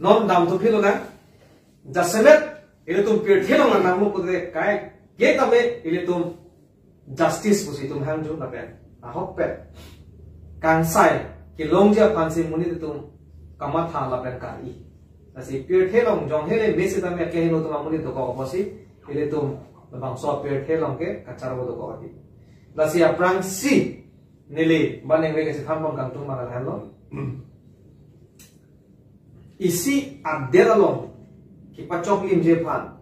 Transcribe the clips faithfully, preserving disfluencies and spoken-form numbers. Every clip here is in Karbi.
Dam dam tu philo na. Jasemet ilitum pirthe along nanglo pute kai ke tame ilitum justice pusi itum hangjo lapen ahok pet kangsai kelongji aphansi monit atum kamatha lapen kari. Lasi pirthe along jong hele mesi tame keheno atum amonit dokok apotsi ilitum labangso pirthe along ke kacharvo dokok ati. Lasi aphrangsi neli baneng ve kachethan pon kangtung ma lahenlo. Isi adet along kepachoklimji aphan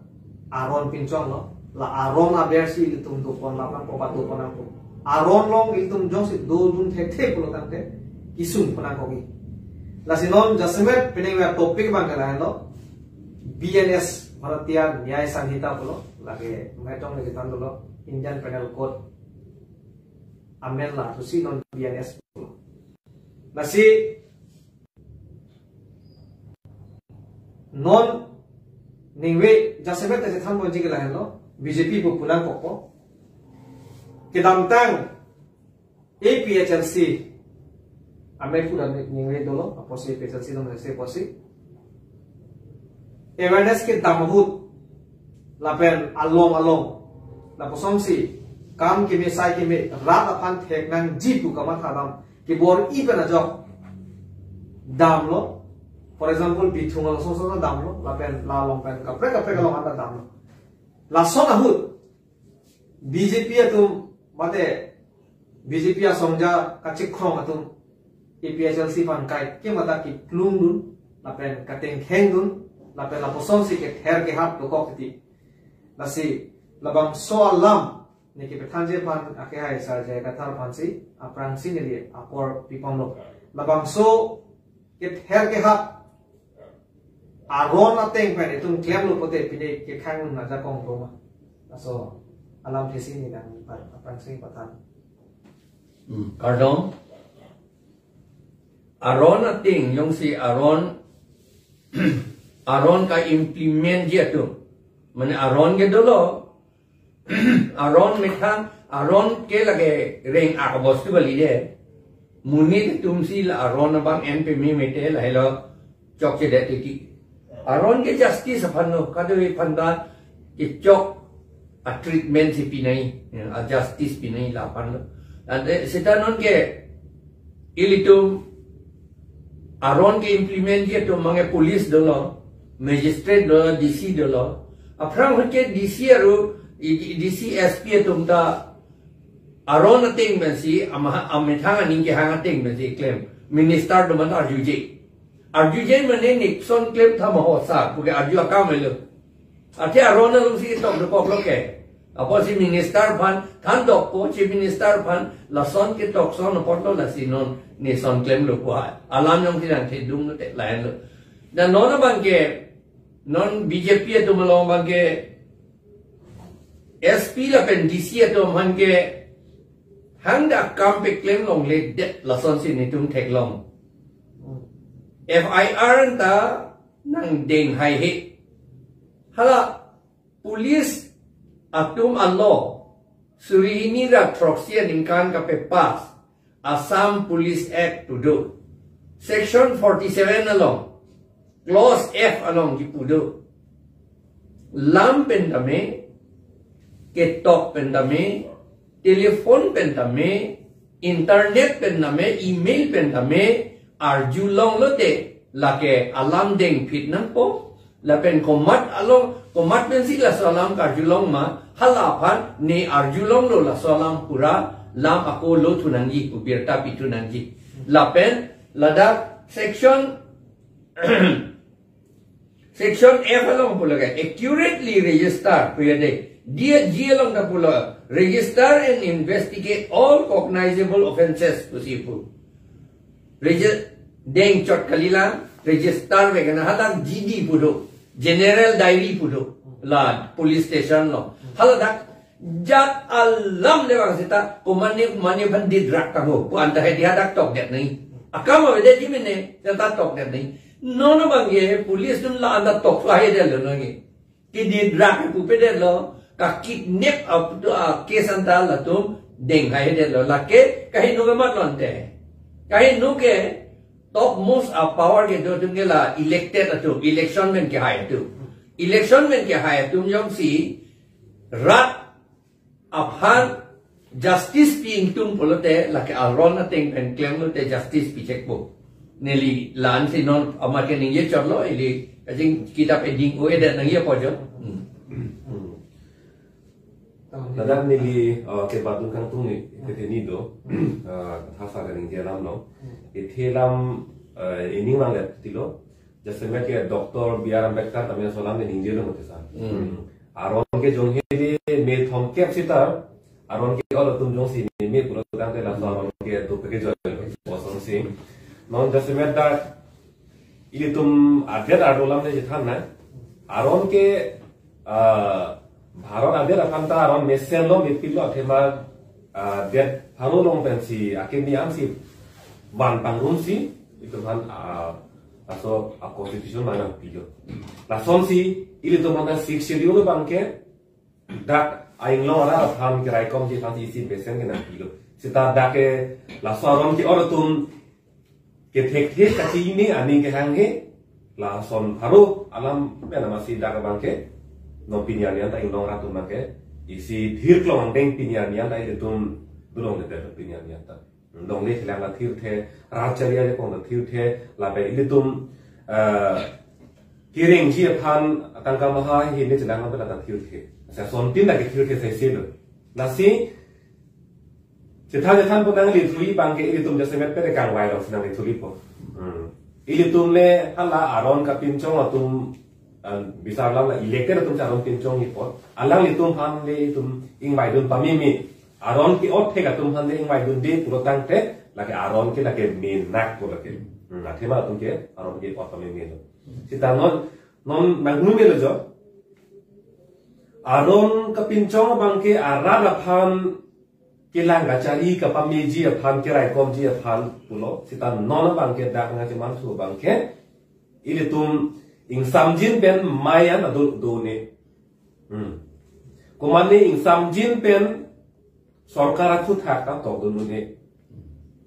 aron pinchonglo. La aron abersi ilitum dopon lapen kobat dopon nangpo. Aron along ilitum jongsi dodun thekthe pulo tangte kesung pon nangkokji. Lasi non jasemet penang ve topic abang ke lahenlo. B N S, Bharatiya Nyay Sanhita pulo. Lake metong lake tangdolo Indian Penal Code amen la pusi non B N S pulo. Lasi non ningve jasemet ta chethan ponji ke lahenlo, B J P pu pu nangkokpo. Kedamtang A P H L C amen pu dam ningve dolo, apotsi A P H L C dam se apotsi awareness kedam ahut lapen along along lapuson si kam keme sai keme rat aphan thek nangji pu kamatha dam kebor-i pen ajok damlo. For example, Bithung along song song damlo, lapen la along pen kaprek kaprek along anta damlo. Lason ahut B J P atum mate B J P asongja kachikrong atum A P H L C aphan kai ke mata keklung dun lapen katengkheng dun lapen lapuson si kether kehap dokok titi. Lasi labangso alam ne kepethanji aphan akehai Sir J I Kathar aphansi aphrangsi neli apor piponlo. Labangso kether kehap aron ateng pen itum klemlo pute pine kekhang un ajakong roma. Laso alamthe si neli aphrangsi pathan. Hmm, kardom. Aron ateng jongsi aron aron ka-implementji atum. Mane aron ke dolo. Aron methang, aron ke lake reng-ak abostu kali de. Monit atumsi la aron abang en peme mete lahelo chokchedet titi. Aron ke justice aphanlo, kadokave aphanta kechok a-treatment si pinoi, ya, a-justice pinoi la aphanlo. Ante seta non ke ilitum aron ke-implementji atum abang ke police dolo, magistrate dolo, D C dolo. Aphrang ahut ke D C aru, i- i- D C S P atum ta aron ateng pensi, ama- amethang aning kehang ateng pensi klem. Minister atum aphan arjuje. Arjuje mane ningson klem tha ma ho sir, puke arju akam avelo. Athe aron alongsi ketok dokoklo ke. Apotsi minister aphan than dokpo, chief minister aphan lason ketok son apotlo lasi non ningson klemlo pu alam jongsi nangthedung te lahenlo. Dan non abang ke, non B J P atum along abang ke, S P lapen D C atum aphan ke hangdak akam peklem longledet lasonsi netum theklong. F I R anta nangdeng haihe. Hala police atum alo suri hini ra throksi aningkan kapepass Assam Police Act pu do. Section forty-seven along, clause F along kipu do. Lam pen tame, ketok pen tame, telephone pen tame, internet pen tame, email pen tame, arjulonglote lake alam dengphit nangpo. Lapen komat along, komat pensi laso alam karjulong ma, hala aphan ne arjulonglo laso alam pura, lam ako lo thu nangji pu birta pithu nangji. Lapen ladak section, section F along pulo ke, accurately register pu ya de. Dia G along ta pulo, register and investigate all cognizable offences pusi pu. Regis- dengchot kalilang, register ve kena, hadak G D pu do, General Diary pu do, la police station lo. Haladak jat alam le vang seta, komatne komatne aphan didrak tangho, pu anta hedi hadak tokdet nangji. Akam avedet ji mene, seta tokdet nangji. Non abang ke, police atum la anta tok lahai detlo nangji. Kedidrak pupedet lo, kakidnap ap- a case anta latum deng haihedet lo, lake kaheno ke mat lo ante. Kaheno ke Topmost a power kedo atum ke la elected atum, election pen kehai atum. Election pen kehai atum jongsi rat aphan justice pi ingtung pulote lake Aaron ateng pen klemlote justice pi chekpo. Neli la-ansi non amat ke ningje chotlo, ili kachingki ta pe ding o-edet nangji apot jo. Hmm. Ladak neli uh, ke batung kangtung ni, kethe ni do, uh, thasa kaningje alam lo. Kethe alam uh, ining lang le tilo. Jasemet ke Doctor B R Ambedkar tame aso alam ningje lo mati sa. Hmm. Aaron ke jong hedi me thomkep sita, Aaron ke ol atum jongsi me pulo tangte laso Aaron ke dopik ke joi lo. Bosong si. Non jasemet dak ilitum adet arlo alam le chethan na. Aaron ke ah, Bharat adet aphan ta Aaron mesen lo, mepik lo, athema ah, det pharo along pensi akimi ansi van pangrum si, ilitum aphan ah, laso a constitution mana pilo. Lasonsi ilitum aphan ta Sixth Schedule abang ke dak a-inglong arat aphan keraikomji aphansi isi mesen ke nangpilo. Sita dak ke laso Aaron ke ol atum kethekthe kachini aning kehanghe, lason pharo alam pen amatsi dak abang ke non pini arni an ta inglong arat atum abang ke isi thirklong angdeng pini arni an ta ilitum dolongle pen pini arni an ta. Longle kelang la thirthe, rat chari arjapon ta thirthe, lapen ilitum ah, kerengji aphan tangka maha hini chelang pen ta thirthe. Sa sontin lake thirthe sai selo. Lasi chethan chethan po nangli thuli abang ke ilitum jasemet pere kangvai alongsi nangli thulipo. Hmm. Ilitum le hala Aaron kapinchong atum, ah, bisar alam la elected atum si Aaron pinchongji apot. Alanglitum aphan le itum ingvaidun pameme. Aaron ke-ot thek atum aphan le ingvaidunde pulo tangte lake Aaron ke lake menak ko lake. Hmm, athema atum ke Aaron ke-ot pameme lo. Sita non non nanghu melo jo. Aaron kapinchong abang ke arat aphan kelang kachari kapameji aphan keraikomji aphan pulo. Sita non abang ke dak nangcheman thu abang ke ilitum ingsamjin pen mei an ado done. Hmm. Komane ingsamjin pen sorkar aphuthak ta tokdun un-e.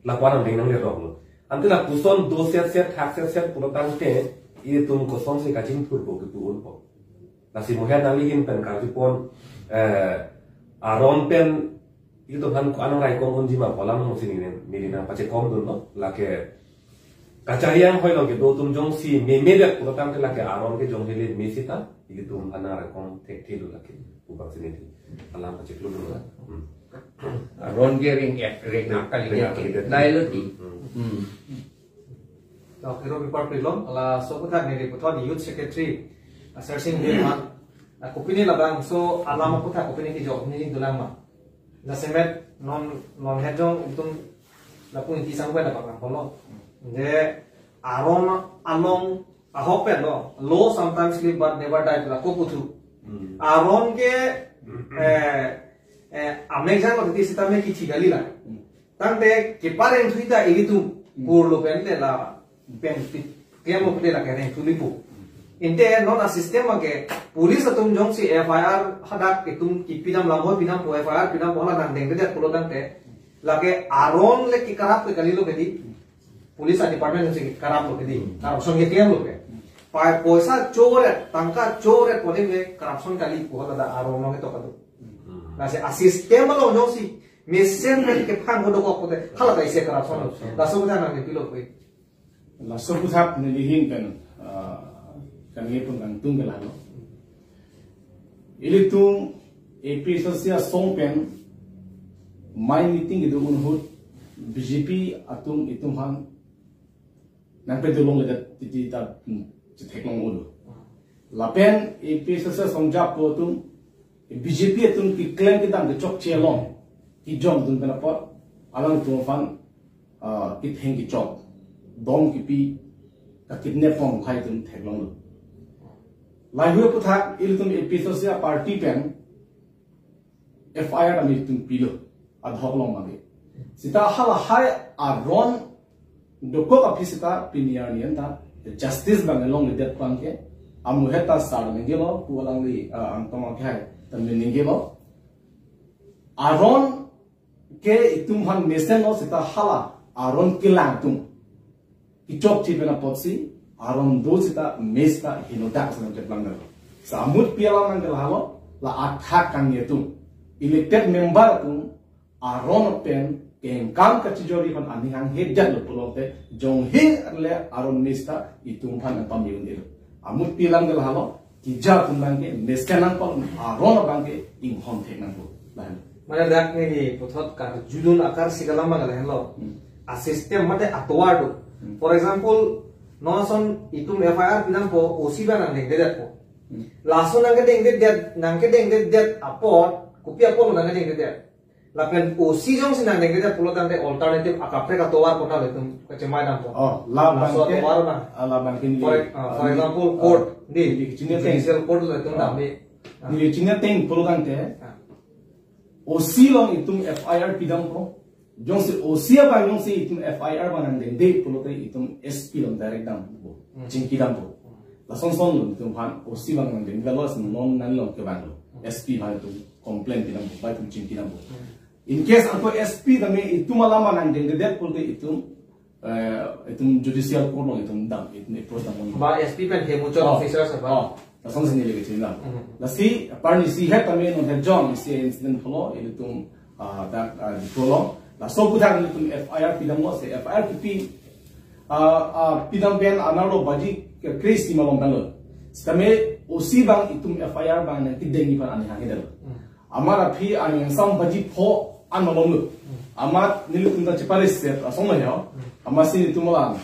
Lapu-an angdeng nanglerok lo. Ante lapuson dosetset thaksetset pulo tangte ilitum kosonsi kachingthurpo kipu unpo. Lasi moher nangli ahin pen karjupon eh, Aaron pen ilitum aphan ko-an raikom unji ma pu alam alongsi neli nangpachekomdunlo. Lake kachari anghoi along kedo atum jongsi memedet pulo tangte lake Aaron ke jong hele me sita ilitum aphan raikom thekthe lo lake pu abangsi neli alam pacheklodunlo. Hmm. Aaron ke ring-et ring akal ring-et ke dai lo ti. Hmm. Tok ero bipar pilom, laso aputhak neli puthot Youth Secretary, ah, Sersing Dewan. Ah, kopine labangso alam aputhak kopine kejok neli dolang ma. Jasemet non non hejong itum lapu iti sangkwe dapat nangkolo. Je Aaron along ahok pen lo. Law sometimes live but never die, lako puthu. Hmm. Aaron ke eh eh amek jang lo titi sitame kithi kali la. Hmm. Tangte kepareng thuita ilitum Hmm. Kurlo pen le la pen pi- klem lo pen le la kereng thulipo. Ante non a system ke police atum jongsi F I R hadak itum kipidam lamhoi pinampo, F I R pinampo, hala nangdengdedet pulo tangte lake Aaron le kekarap ke kalilo kedi. Police a department jongsi kekarap lo kedi. Corruption keklem lo ke. Pai poisa choret, tangka choret pu adim le corruption kali pu hala dak Aaron along ketok adu. Lasi a system along jongsi mesen pen kephang ko dokok pote hala ta isi corruption lo. Laso aputhak nangli pilo koi. Laso aputhak neli ahin pen ah, kami pun kangtung ke lalo. Ilitum A P H L C asong pen mei meeting kedo un ahut B J P atum itum aphan nangpedolongledet titi ta, hmm, chetheklong un-e. Lapen A P H L C asong japo atum B J P atum keklem kedam kechokche along kejongdun pen apot alangtum aphan ah, ketheng kechok, dom kepi, ka kidnap pon khai atum theklonglo. Lahai aputhak ilitum A P H L C a party pen F I R ami tum pilo, adhoc along mage. Sita halahai Aaron dokok aphi sita pini arni an ta justice abang longledet abang ke amu heta sar ningjelo pu alangli ah, angtong akhai ta ningjelo. Aaron ke itum aphan mesen lo sita hala Aaron kelang atum. chokche pen apotsi aron do seta mesa henodak si nangkeplang dalo. Sa amutpi alam nangkelahalo, la athak kangni atum, elected member atum aron pen kengkam kachijori aphan aning hanghedet lo pulote, jonghe le aron mesa itum aphan nangpame un-elo. Amutpi alam kelahalo, kija atum abangke mesen nangpo, aron abangke inghon thek nangpo. Lahen. Mane dak neli puthot karjudun akar si kalam abang lahenlo. Hmm. A system mate atovar do. Hmm. For example, non ason itum F I R pidampo, O C abang nangdengdedetpo. Hmm. Laso nangkedengdedet, nangkedengdedet apot, kopi apot lo nangkedengdedet? Lapen O C jongsi nangdengdedet pulo tangte alternative akaprek atovar konat lo itum kachemai dampo? Oh, la laso abangke, atovar na. Ah, la abangke neli, for, ah, for ah, example, ah, court, di, neli kachini ateng, judicial court lo itum, ah, dam di. Ah. Neli kachini ateng pulo tangte, ah, O C along itum F I R pidampo. Jongsi O C abang jongsi itum F I R abang nangdengde pulote itum S P along direct dampo. Hmm. Chingki dampo. Hmm. Lason son lo itum aphan O C abang nangdengdelo, si non nangli along kevanglo. Hmm. S P aphan itum complain pidampo, ba itum chingki dampo. Hmm. In case anke S P tame itum alam abang nangdengdedet pulote itum, eh, itum judicial court along itum dam, itum approach dam. Ba S P pen he mutual, oh, officers apa? Oh, lasonsi neli kachini alam. Hmm. Lasi, apar neli isi het tame non het jong isi incident pulo, ilitum, ah, dak, ah, Diphu along. Laso aputhak ilitum F I R pidamlo, si F I R kipi, ah, ah, pidam pen anerlo baji kre-isi malom pen lo. Sitame O C abang itum F I R abang nangkedengji aphan aning hanghedet lo. Hmm. Amat aphi aning angsam baji pho an malom lo. Hmm. Amat nelitum ta chepare set asong lo ya. Hmm. Amatsi nelitum alam,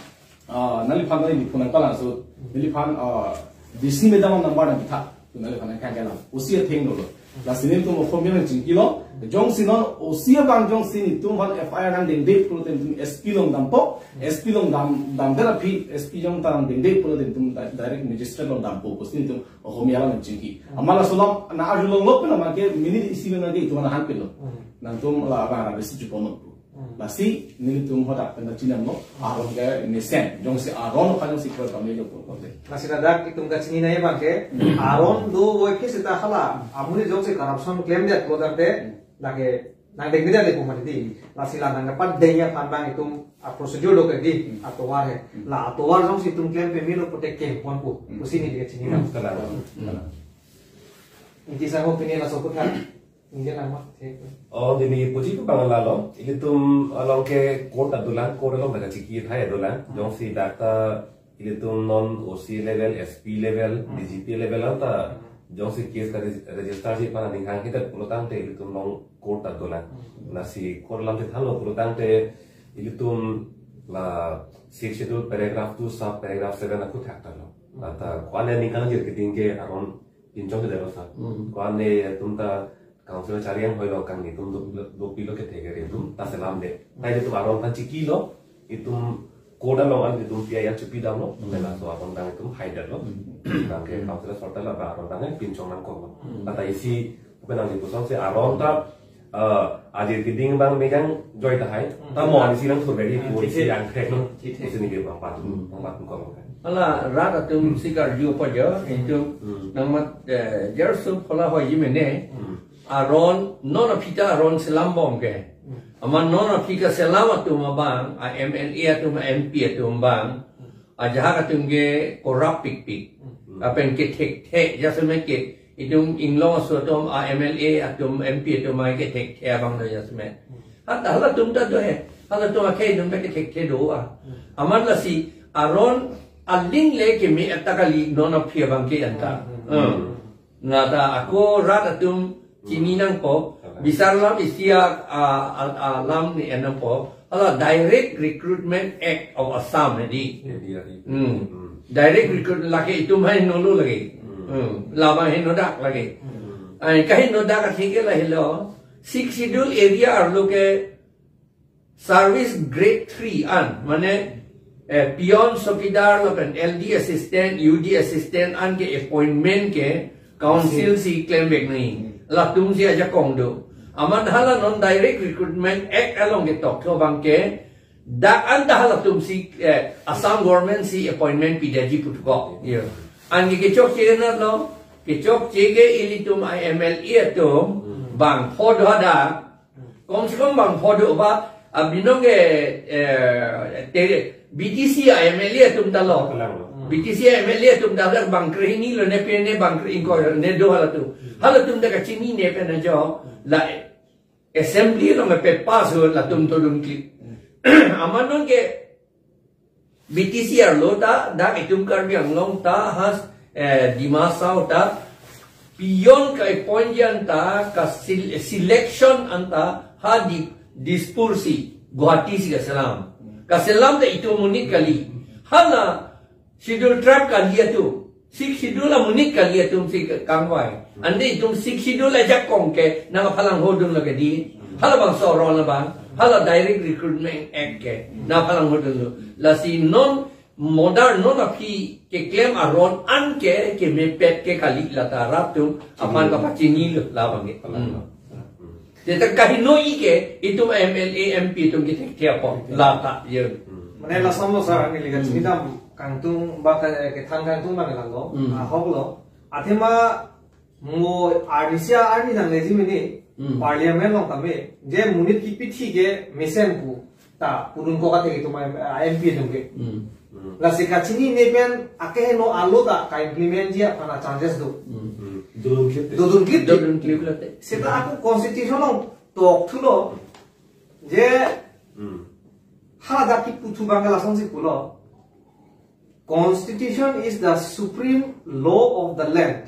ah, neliphan ta neli phone nangpalang so, hmm, neliphan, ah, D C madam number nangketha, to neliphan nangkang kelang. O C atheng lo. Lasi nelitum Okhomia nangchingkilo, jongsi non O C abang jongsi nelitum aphan F I R nangdengde pulote nelitum S P along dampo, S P along dam, damdet aphi, S P jong ta nangdengde pulote nelitum di-, direct magistrate along dampo, pusi nelitum Okhomia alam nangchingki. Hmm. Amat laso alam nang-arjulonglo pen amatke minute isi pen nangke itum nanghan pilo. Hmm. Nangtum la abang ra besi chupon pu. Hmm. Lasi nelitum hadak pen ta chinamlo, aron ke mesen. Jongsi aron aphan jongsi kepamelo pulote. Lasi ladak itum kachini nangji abangke, hmm, aron dovoi ke seta hala, amonit jongsi corruption klemdet pulo tangte, hmm, lake nangdengdedetpo mati di. Lasi la nangpadengji aphan abang itum a-procedure do ke di, hmm, atovar he. Hmm. La atovar jongsi itum klem pamelo pulote kengponpo. Hmm. Pusi neli kachini nang. Hmm. Kalang. Hmm. Kalang. Inti sa ho pini laso aputhak. India nama, thek. Oh, neli puji ke abang lalo. Ilitum along ke court ta dolang, court along ta kachiki thai dolang. Hmm. Jongsi dak ta ilitum non O C level, S P level, hmm, D G P level along ta, hmm, jongsi case ka reg-, register ji aphan aning hanghedet pulo tangte ilitum along court ta dolang. Hmm. Lasi court alam chethanlo pulo tangte ilitum la Sixth Schedule paragraph two sub paragraph seven aputhak ta lo. Hmm. Lata ko-an aningkan jir keding ke aron pinchong ke dero sa. Hmm. Ko-an atum ta council chariang hoilo kangni atum do, dopilo kethe ke atum ta selamde. Hmm. Nai itum aron aphan chikilo, itum court along an itum P I R chepidamlo, hmm, laso aron abang itum haidetlo. Hmm. Abangke, hmm, council sorta la ba aron abang pinchong nangkoklo. Hmm. Lata isi, penang di pusong si aron ta, eh, ajir keding abang mejang joi tahai. Hmm. Ta mo ani si nangthur beri, hmm, pu isi, thithe, angkreklo. Thithe. Pusi neli abang patun, hmm, abang patun kok. Hala rat atum, hmm, si karju apa ja, hmm, itu, hmm, nangmat, eh, jarso phola hoji mene. Hmm. Aron, non aphi ta aron selambom ke. Hmm. Amat non aphi kaselam atum abang, a M L A atum, a M P atum abang, hmm, ajahak atum ke corrupt pikpik. Hmm. Lapen kethekthe, jasemet ke, itum inglong aso atum, a M L A atum, M P atum ai kethekthe abang do jasemet. Hmm. Hat halatum ta do he. Halatum akhei atum ta kethekthe do a. Hmm. Amat lasi aron aling le keme atta kali non aphi abang ke anta. Hmm, hmm, hmm. Hmm. Nata ako rat atum chini nangpo, hmm, bisar alam isi a, a, a, alam neli en nangpo. Hala Direct Recruitment Act of Assam hedi. Iya, iya, iya. Hmm. Hmm. Direct recruit lake itum hai nolo lake. Hmm. Hmm. Labang henodak lake. Hmm. Ai, kahenodak atheke lahelo. Sixth Schedule area arlo ke service grade three an, mane, eh, peon, chowkidar, lapen L D assistant, U D assistant an ke appointment ke council, hmm, si klem vek nangji. Hmm. Latum si ajakong do. Amat hala non Direct Recruitment Act along ketokthu abang ke, dak an ta halatum si, eh, Assam government si appointment pidetji puthot. Iya. Anke kechokche anat lo, kechokche ke ilitum a M L A atum, hmm, bangpho do hadak, kom se kom bangpho do ba, abinong ke, eh, te, B T C a M L A atum ta lo. Kalang lo. B T C a M L A atum ta dak bang krehini lo ne pe ne bang kre ingkoi ne do halatum. Halatum ta kachinine pen ajo la assembly along pe pass ho latum dodun kli. Amat non ke B T C arlo ta dak itum Karbi Anglong ta has, eh, Dima Hasao ta peon ka-appoint ji anta ka sil-, selection anta ha di Dispur si Guwahati si kaselam. Kaselam ta itum amonit kali. Hala Schedule Tribe kali atum, Sixth Schedule amonit kali atum si kangvai. Ante itum Sixth Schedule ajakong ke nangpalangho dun lake di. Halabangso aron abang, hala Direct Recruitment Act ke nangpalangho dun lo. Lasi non modar non aphi keklem aron an ke kemepet ke kali, lata rat atum aphan kapachinilo labang ke. Hmm. Seta kaheno-i ke itum M L A, M P atum ke thekthe apot lata ye. Mane lason lo sir, neli kachini dam kangtung ba ke, kethan kangtung bang lang lo, Hmm. ahok lo. Athema mo arnisia arni nangleji mene, Hmm. Parliament along tame je monit kipi thi ke mesen pu ta pudun kok athe itum M P atum ke. Hmm. Lasi kachinine pen akeheno alo ta ka-implement ji aphan a-chances do. Hmm. Dodun klip. Dodun klip. Dodun klip late. Seta ako constitution along tokthulo je Hmm. ha dak kipu thu bang ke lasonsi pulo. Constitution is the supreme law of the land,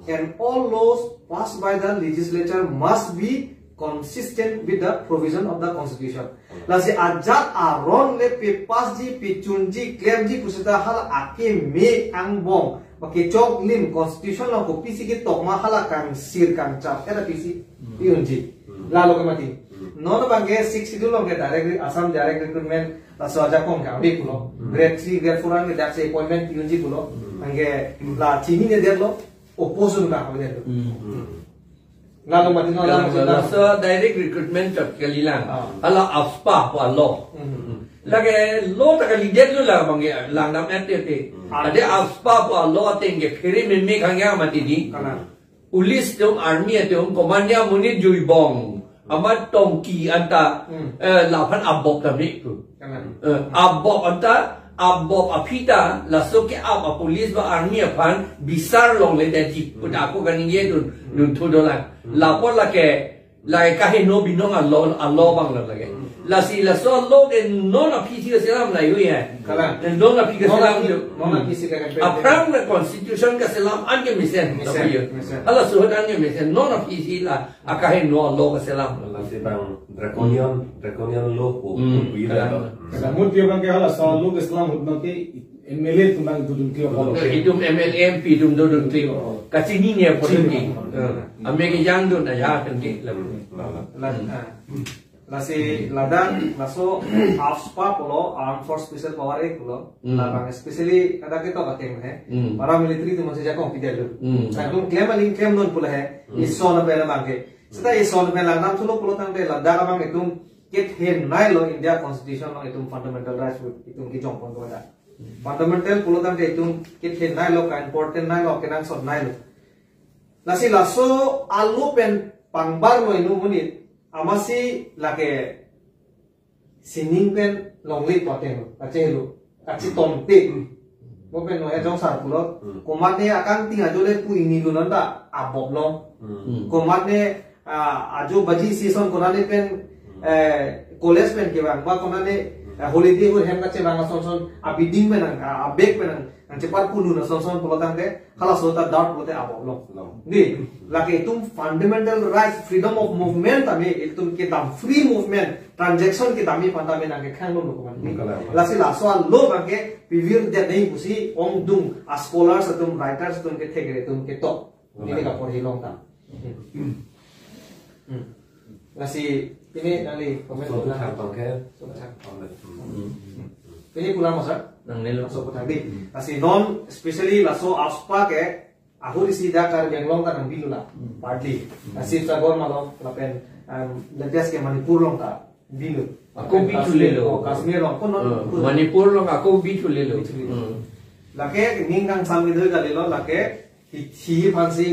and all laws passed by the legislature must be consistent with the provision of the constitution. Lasi ajat aron le pe-pass ji, pechunji, klemji pusita hala akeme angbong ba kechoklim constitution along kopisi ketok ma hala kangsir kangchap hera pisi piunji. Lalo ke mati. Non abang ke Sixth Schedule along ke direct re-, Assam direct recruitment laso ajakong ke ave pulo. Grade three, grade four an ke dak si appointment piunji pulo. Anke la chinine detlo, oppose un ka ave detlo. Lalo mati non, lalo mati non. Laso direct recruitment chot kalilang. Ah. Hala AFSPA pu a-law. Lake law ta kalidet lo labang ke langdam erte te. Ah. Ade AFSPA pu a-law ateng ke phere meme khangya mati di. Kalang. Police atum, army atum, komatne amonit juibong, amat tongki anta, Hmm. eh, laphan abop ta me pu. Kalang. Eh, abop anta, abop aphi ta, laso ke-ap a-police ba army aphan bisar longle detji pu ta ako kaningje dun, dun thu dolang. Lapu lake, lake kaheno binong a-law, a-law bang lo lake. Lasi laso a-law ke non aphi si kaselam lahei hui hai. Kalang. Non aphi kaselam. Non aphi, non aphi si kaselam. Aphrang na constitution kaselam an ke mesen. Mesen, tapi yo. Mesen. Hala suhut an ke mesen. Non aphi si la akaheno a-law kaselam. Lasi bang draconian, draconian law pu, Hmm, pu ida kalang. To. Kalang. Mut yo bang ke hala sa law kaselam ahut bang ke M L A atum bang dodun klip. Dodun klip. Itum M L A, M P atum dodun klip. Oh. Kachinine apot. Chini. Ke. Eh, ame kejang dun aja kan ke. Hmm. Lalo. La, ah. Lasi ladak, laso AFSPA pulo, Armed Force Special Power Act pulo. Hmm. Labang especially kada ketok ateng he. Hmm. Paramilitary atum si ajakong pidetlo. Hmm. Latum klem aling klem non pulo he. Hmm. Ison ape labang ke. Seta ison ape langdam thulo pulo tangte ladak abang itum kethenei lo India Constitution along itum fundamental rights itum kejongpon ko da. Fundamental pulo tangte itum kethenei lo, ka-important nei lo, kenangsot nei lo. Lasi laso a-law pen pangbar lo inut monit, amatsi lake sining pen longle pu ateng lo, kachehelo, kachitonpe. Mo pen lo he jong sar pulo, Hmm. komatne akangting ajo le pu ingni lo non ta abop lo. Hmm. Komatne, ah, ajo baji season konane pen, Hmm. eh, college pen kevang, ba konane, Hmm. eh, holiday ho hem kachevang ason son, abiding pen nang, ah, abag pen nang, nangchepar pulu na son son pulo tangte, halaso ta doubt pulote abop lo. Lo. Di, lake itum fundamental rights, freedom of movement tame, itum kedam free movement, transaction kedam aphan tame nangkekhang lo lo koman. Kalang. Lasi laso a-law bang ke pivir det nei pusi ongdung a-scholars atum, writers atum, kethekre atum ketok. Neli Kalang. Kaporhi long ta. Hmm. Lasi pini nangli comment So, pulang. Thang tong ke. So, thang. Comment. Hmm. Pini pulang masa? Nangnelo. So, thang di. Lasi non, especially laso AFSPA ke, ahut isi dak Karbi Anglong ta nangbi lo la. Hmm. Partly. Hmm. Lasi Sagor malom, lapen, um, latest ke Manipur along ta bilo. Ako Lapen bi Kashmir, thulelo. Oh, Kashmir along, ko non, Eh, ko Manipur along ako bi thulelo. Bi thulelo. Hmm. Lake, ning kangsam kedo kalilo, lake, hi, hi aphansi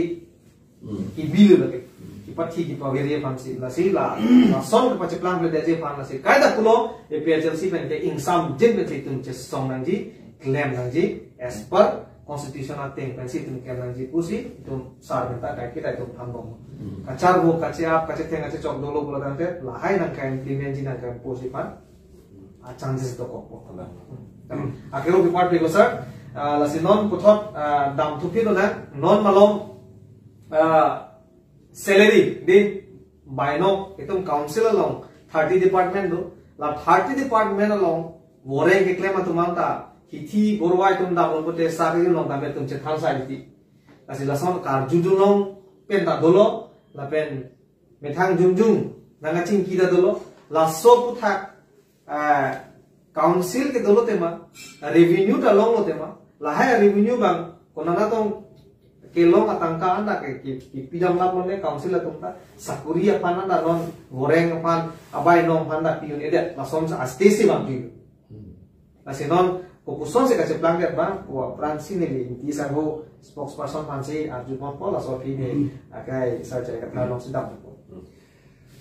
Kibilu lagi. Kipathi kipaveri aphansi. Lasi la, lason kepacheplang pledetji aphan lasi. Kaita pulo, A P H L C pen ke ingsamjin pensi itum chesong nangji, klem nangji, as per constitution ateng pensi itum klem nangji pusi, itum sar minta kaiketa itum thanbom. Kacharvo, kacheap, kachetheng, kachechok dolo pulo tangte, lahai nangke implement ji nangke pusi aphan a chances dokokpo. Akero kepar piko sir, ah, lasi non puthot, ah, dam thuphi lo na, non malom, ah, salary di bainong itum council along thirty department do, la thirty department along voreng keklem atum anta hithi borwa itum dam lo pute sakri along dam itum chethan sai hithi. Lasi lason karjudun long pen ta dolo, lapen methang jungjung nangkachingki ta dolo, laso puthak, ah, council ke dolo tema, revenue ta longlo tema, lahai revenue abang konat atum kelong atangka anta ke, ke, kepidam lap longle council atum ta, sakuri aphan anta non, voreng aphan, abainong aphan ta pi-un-edet, lasonsi aste si bang pi-un. Lasi non, kopuson si kacheplang det bang, wa pran si neli, inti sabo spokesperson aphansi arjupon po, laso aphi ne, akai sa chai katha long si dam po.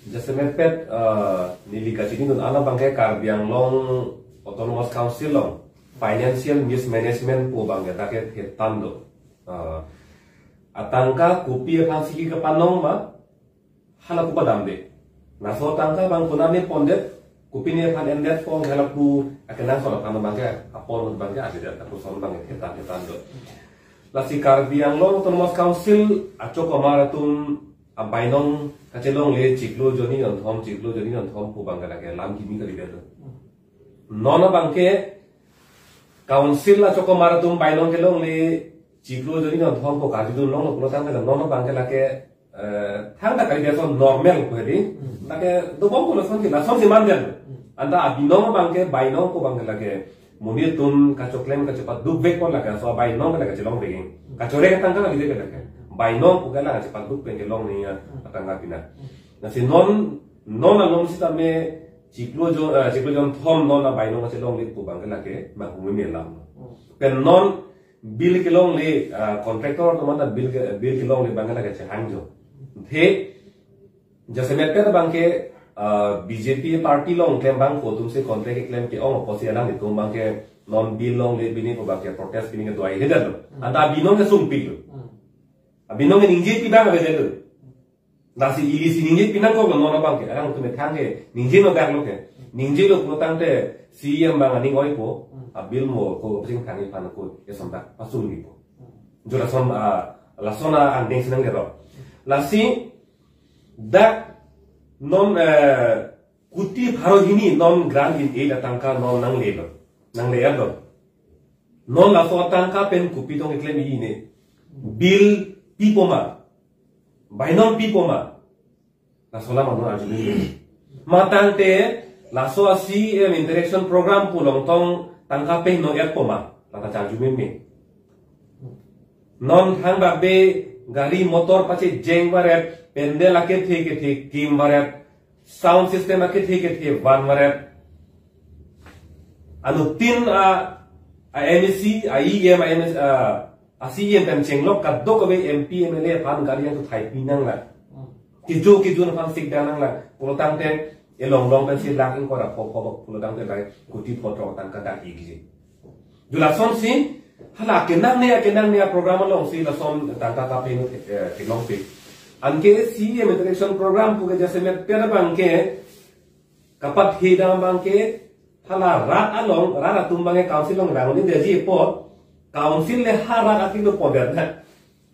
Jasemet pet, eh, neli kachinidun an abangke Karbi Anglong Autonomous Council along financial mismanagement pu abangke dak ke thetan do. Eh, atangka kopi aphansi kepanong ma, hala pu padam de. Laso atangka abang konat ne pondet, kopi ne aphan endet pon, hala pu akenangsot aphan abangke, apon abangke ajedet, lapuson abangke thetan thetan do. Lasi Karbi Anglong Autonomous Council achokomar atum abainong kachelongle chiklo jonni jonthom, chiklo jonni jonthom pu abangke lake lam kimi kalidet. Non abangke council achokomar atum bainong kelongle chiklo jonni jonthom pu karjudun longlo pulo tangte non abangke lake, eh, thangta kalidet ason normal pu hedi. Lake dobom pu lason ke, lasonsi mandet. Anta abinong abangke bainong pu abangke lake monit atum kachoklem kachepaduk vek pon lake, laso abainong ke lake chelong vek. Kachorek atangka lake jek lake. Bainong pu ke lake chepaduk pen kelong ne ya atangka pina. Lasi non, non along sitame chiklo jo, eh, chiklo jonthom non abainong kachelongle pu abangke lake manghu me lam. Pen non bill kelongle, eh, contractor atum anta bill ke, bill kelongle abangke lake chehangjo. The Jasemet pet abangke, ah, B J P party along klem abang ko atumsi contract keklem ke-ong apotsi alanglitum abangke non bill longle pini pu abangke protest pini kedo-an hedi lo. Anta abinong ke sungpik lo. Abinong ke ningjepi abang avedet lo. Lasi ili si ningjepi nangkoklo non abangke. Alangtum methang ke ningje no dak lo ke. Ningjelo pulo tangte C E M abang aning oipo. A bill mo ko pachingthang-i aphan ko eson dak pasungni po. Jo lason, ah, lason angdeng si nangkero. Lasi dak non, eh, kuti pharo hini non grant in aid atangka non nanglelo, nangle-etlo. Non laso atangka pen kopi tong keklem-i ne? Bill pipo ma? Bainong pipo ma? Laso alam non arjudun. Matangte laso a C E M interaction program pu along tong tangka pen no-etpo ma? Lata charju meme. Non thangbak be gari motor pachejeng varet, pandal akethe kethe kim varet, sound system akethe kethe van varet. Anuttin a, a M A C, a E M, a M A C, a, a C E M pen chenglok kadokave M P, M L A aphan gari yang tu thai pinang la. Kiju kiju aphan sik danang la. Pulo tangte elong long pensi lak ingkoi ra pho pho pulo tangte lai kuti pho throk tangka dak-i kiji. Jo lasonsi hala kenangne, kenangne a program alongsi lason tangka kape no, eh, theklongpik. Anke C E M interaction program pu ke jasemet pet abangke kapathe dam abangke hala rat along, rat atum abangke council along rang ni deji po, council le ha rat atum lo poder na.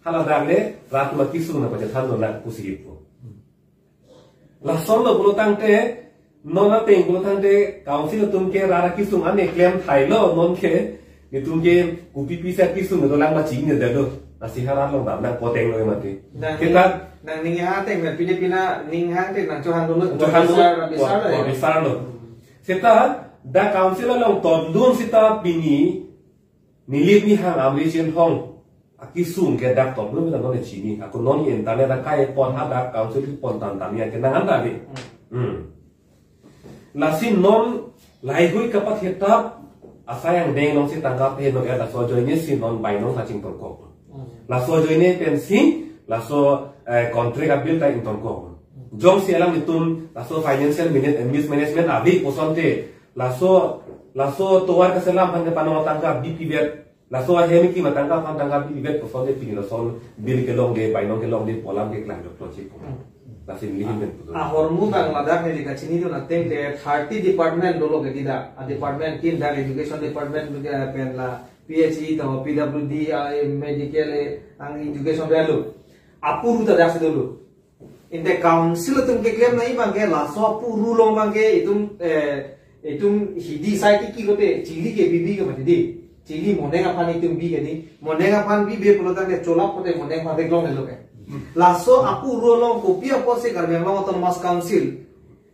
Hala dak le rat atum akesung nangpachethan lo na pusi po. Lason lo pulo tangte, non ateng pulo tangte, council atum ke rat akesung an-e klem thailo, non ke, netum ke kopi pisa kesung dolang ma chinine detlo. Lasi ha rat along dam nangpoteng lo mati. Nang Kita nang ning ha ateng na pide pina ning ha ateng nangchohang dulu. Chohang dulu. Bisar, bisar lo ya. Bisar lo. Seta, dak council along tondun seta pini, Nilip Nihang Amri Chinthong akesung ke dak top lo, non chini. Ako non internet akai pon hadak council pon tan tan ya kenangan tadi. Hmm. Lasi non lahai hui kapathe tap asai angdeng alongsi tangka pe no-et, laso ajoine si non bainong kachingthurkok. Laso ajoine pensi Laso eh, contract a-bill ta ingtongkok. Jongsi alanglitum laso financial manage- mismanagement ave pu asonte, laso laso tovar kaselam aphan kepanong atangka bipivet, laso ahem kimi atangka aphan tangka bipivet pu asonte pini lason bill kelongde, bainong kelongde pu alam ke keklang joklo chipu. Lasi nelihin pen putu. Ahormu abang ladak neli kachinidun ateng ke thirty department dolo ke tidak. A department kin dak education department ke pen la P H E to P W D, a, medical, eh, ang education dolo. Apuru ta dak si dolo. Inte council atum keklem nangji abang ke laso apuru along abang ke itum, eh, itum hidi sai tiki lote chili ke bibi ke mati di. Chili moneng aphan itum bi ke di. Moneng aphan bibe pulo tangte cholap pote moneng aphan theklong lo ke. Laso apuru along kopi apotsi Karbi Anglong Autonomous Council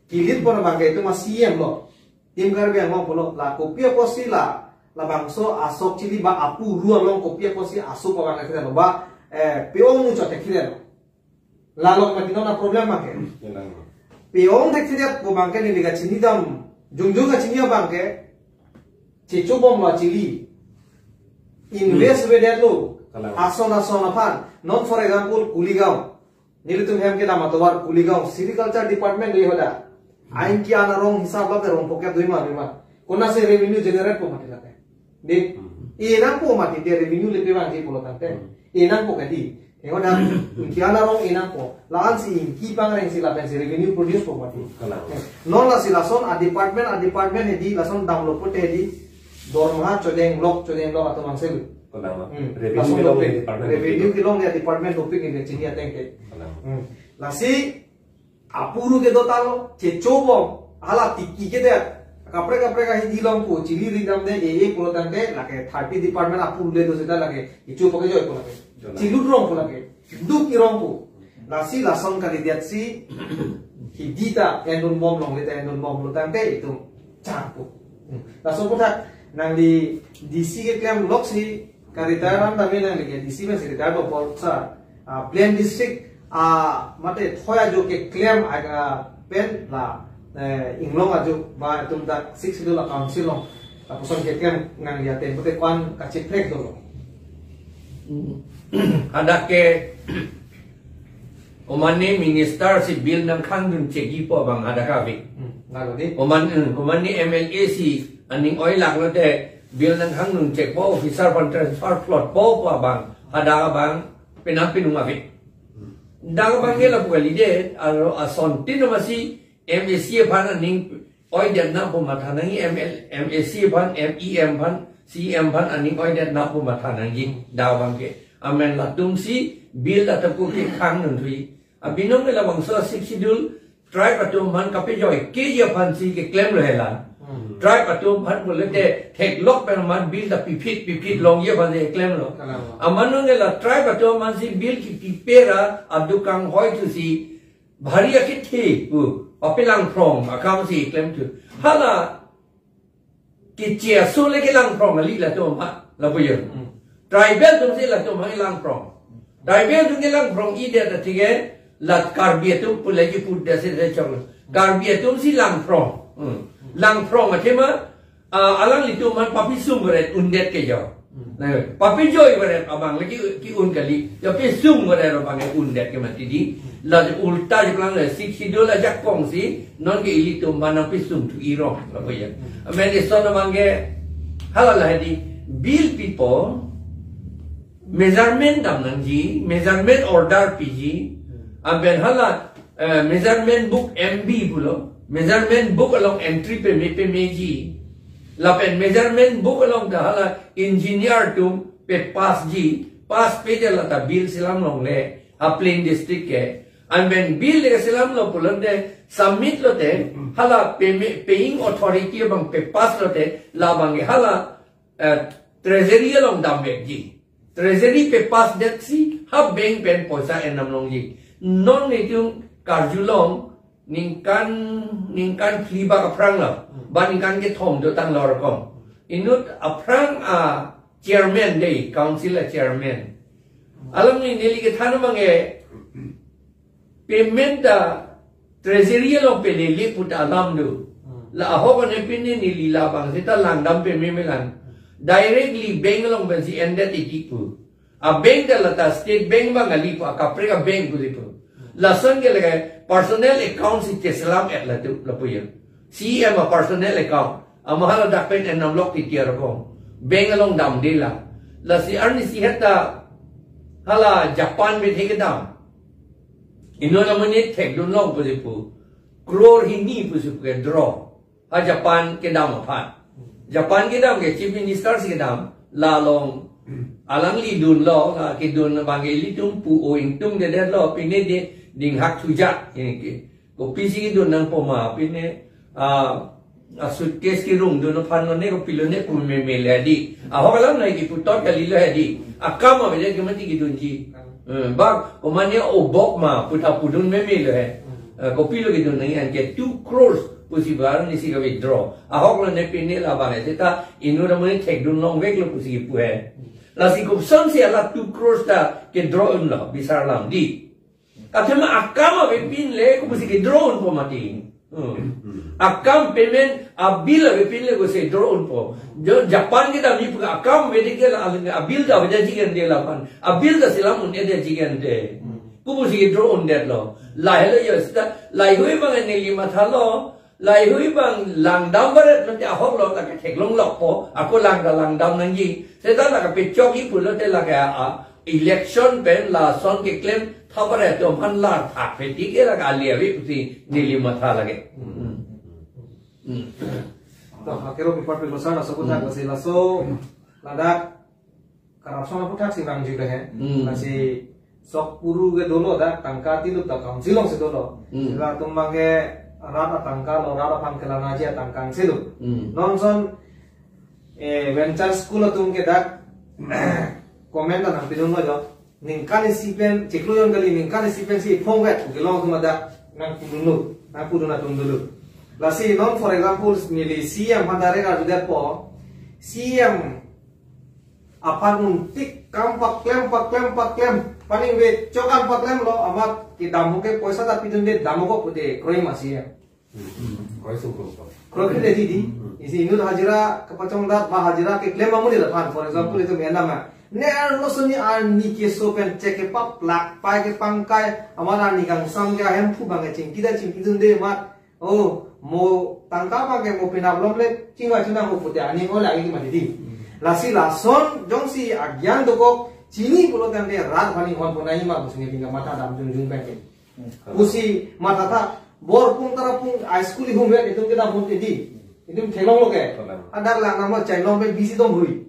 kilit pon abang ke itum a-C E M lo. Team Karbi Anglong pulo la kopi apotsi la labangso asok chili ba apuru along kopi apotsi asok abang ke lo ba, eh, pe-ong muchot thekthe lo. Lalok mati non a-problem abang ke. Pe-ong thekthe pu abang ke neli kachinidam, jongjong kachini abang ke, chechobom lo chili. Invest ave det lo. Kalang. Ason ason aphan. Non for example, Kuligaon. Nelitum hem kedam atovar Kuligaon. Sericulture department do hoda. Ain ki anarong hisab lo ke rong pocket dui ma, dui ma. Konatsi revenue generate po mati lake. Di, e nangpo mati dia revenue le pe vangji pulo tangte. E nangpo ke di. Engo dam, ingki anarong e nangpo. La-ansi ingki pangrengsi lapensi revenue produce po mati. Kalang. Eh, non lasi lason a-department, a-department hedi, lason damlo pote hedi. Dormaha chodenglok, chodenglok atum angselu. Kalang. Hmm. Revenue lason kelong dopik. Department revenue dopik. Kelong dia department dopik ini chini ateng ke. Kalang. Hmm. Lasi apuru kedo talo, chechobom, hala tiki kedet. Kaprek kaprek ahi dilong pu, chili ridam de, e, e, pulo tangte, lake thirty department apuru le do seta lake, ichu pake joi pu lake. Joi. Chilut rong pu lake. Duk irong pu. Lasi lason kalidet si, hidi ta, endun bom longle ta, endun bom lo tangte, itum chang pu. Laso aphuthak, nangli D C keklem lok si, ka-retire an tame nangli ke D C pensi retire do apot sa, ah, Plain District, ah, mate thoi ajo keklem aga pen la, eh, inglong ajo ba itum dak Sixth Schedule a-council along, lapuson keklem nangli ateng pute ko-an kacheprek dolo. Hmm. Hadak ke omane minister si bill nangkhangdun chekji pu abang hadak ave. Hmm, lalo di. Oman, hmm, omane M L A si aning oilak lote bill nangkhangdun chekpo, officer aphan transfer plot po pu abang, hadak abang penang penung ave. Dak abang ke lapu kalidet, aro asontin amatsi M A C aphan aning oidet nangpo matha nangji, M L, M A C aphan, M E M aphan, C E M aphan aning oidet nangpo matha nangji, dak abang ke. Amen latumsi bill ta tapu kekhangdun thuji. Abinong ke labangso Sixth Schedule tribe atum aphan kapejoi keji aphansi keklem lo hela. Hmm. Tribe atum aphan pulote theklok pen amat bill ta piphit piphit longji aphansi keklem lo. Kalang. Amat nonke la tribe atum aphansi bill kipipe ra aduk kanghoi thusi bhari akethe pu, pape langphrong akamsi keklem thu. Hala kichia so le kelangphrong kali latum aphan, lapu ya. Hmm. Tribal atumsi latum aphan kelangphrong. Tribal atum kelangphrong-idet atike la Karbi atum pu lagi put dasi dasi chong. Karbi atumsi langphrong. Hmm. Langphrong athema, ah, alanglitum aphan papisung varet undet ke jo. Hmm. Nah, papijoi varet abang lagi ki-un kali. Ya pisung varet abang ke undet ke mati di. Hmm. La ulta jeplang le Sixth Schedule ajakong si, nonke ilitum aphan nangpisung thu irong, lapu ya. Hmm. Amen ison abang ke, hala la di, bill pipo, measurement dam nangji, measurement order piji, Hmm. aben hala, eh, measurement book M B pulo, measurement book along entry peme pemeji, lapen measurement book along ta hala engineer atum pe-pass ji, pass pe de la ta bill selam longle, ha Plain District ke, aben bill de selam lo pulote, submit lote, hala peme-, paying authority abang pe-pass lote, labang ke hala eh, treasury along damvekji. Treasury pe-pass detsi ha bank pen poisa endam longji. Non netum karjulong ningkan, ningkan phli bak aphrang lo. Hmm. Ba ningkan kethom dotang lo rokom. Inut aphrang a-chairman de, council a-chairman. Alangli neli kethan abang ke payment ta treasury along pelele put alam do. Hmm. La ahok ane pine neli labang seta langdam peme melang. Directly bank along pensi endet iti pu. A bank ke lata State Bank bang kali pu, akaprek a bank kuli pu. Lason ke lake personal account si cheselam et latu lapu ya. C E M a personal account. Amahal dak pen enam lok titi arokong. Bank along damde la. Lasi arnisi heta hala Japan pen thek kedam. Inut amonit thekdun long pusi pu. Crore hini pusi pu ke draw. Ha Japan kedam aphan. Japan kedam ke Chief Minister si kedam. La along alangli dunlo, la kedun abang ke ilitum pu o ingtungdedetlo, pine de dinghak thuja, ini ke. Kopisi kedun nangpo ma, pine, ah, a suitcase kerungdun aphan lo ne, kopilo ne pu meme le di. Ahok alam nai kiputot kalilo he di. Akam avedet ke mati kedunji. Eh, bang, komatne obok ma, puta pudun meme lo he. Eh, kopilo kedun nangji, anke two crores pusi pu arnisi ka-withdraw. Ahok lo ne, pine labang he. Seta inut amonit thekdun longveklo pusi pu he. Lasi kopusonsi hala two crores ta ke-draw unlo, bisar lam di. Athema akam avepin le kopusi ke-draw unpo mati. Hmm. Akam payment a bill avepin le kosi draw unpo. Jo Japan kedam ni pu akam avedet ke la, a bill ta avejaji kan de la aphan. A bill ta selam un-edeji kan de. Kopusi ke-draw undetlo. Lahelo yo seta, lahei abang neli mathalo. Lahei abang langdam baret mate ahok lo, lake theklong lokpo, ako langdam langdam nangji. Seta lake pechokji pulote lake a, a election pen lason keklem tha baret atum aphan lar thak peti ke lake ale ave pusi neli matha lake. Hmm. Hmm. To, hakero bipar pen besar laso aputhak, hmm, lasi laso ladak corruption aputhak si vangji le he. Hmm. Lasi sok puru ke dolo dak tangka tilup dak council along si dolo. Hmm. Sila atum abang ke rat atangka lo, rat aphan kelanaji atangka si lo. Hmm. Non son, eh, venture school atum ke dak comment ta nangpidunlo jo. Ningkan isi pen, chiklo jon kali ningkan isi pensi iphongvet kelong atum dak nangpidunlo, nangpidun atum dolo. Lasi non, for example, neli C E M aphan direct arjudetpo. C E M aphan untik kam paklem, paklem, paklem. Paningve chok an paklemlo, amat kedam ke poisa ta pidunde, damkok pute kroi ma C E M. Hmm. Kroi sung kroi sung. Kroi pute di di. Hmm. Isi inut hajira kepachongdat ba hajira keklem amonit aphan, for example, hmm, itum enam a. Ne arlo soni arni keso pen chek kepaplak pai kepangkai, amat arni kangsam ke ahemphu abang ke chingki ta chingkidunde mat. Oh, mo tangka abang ke mo penap lom le, chingva chunang ko pute aning ole agi mati di. Hmm. Lasi lason jongsi agyan dokok chini pulo tangte rat aphan inghonpon nangji ma pusi neli kamatha dam jongjong pen ke. Hmm. Pusi mathatha, bor pung tara pung high school ihum vet itum kedam pute di. Itum theklonglo ke. Kalang. Adak lang nangma chailong pen bisi dom hui.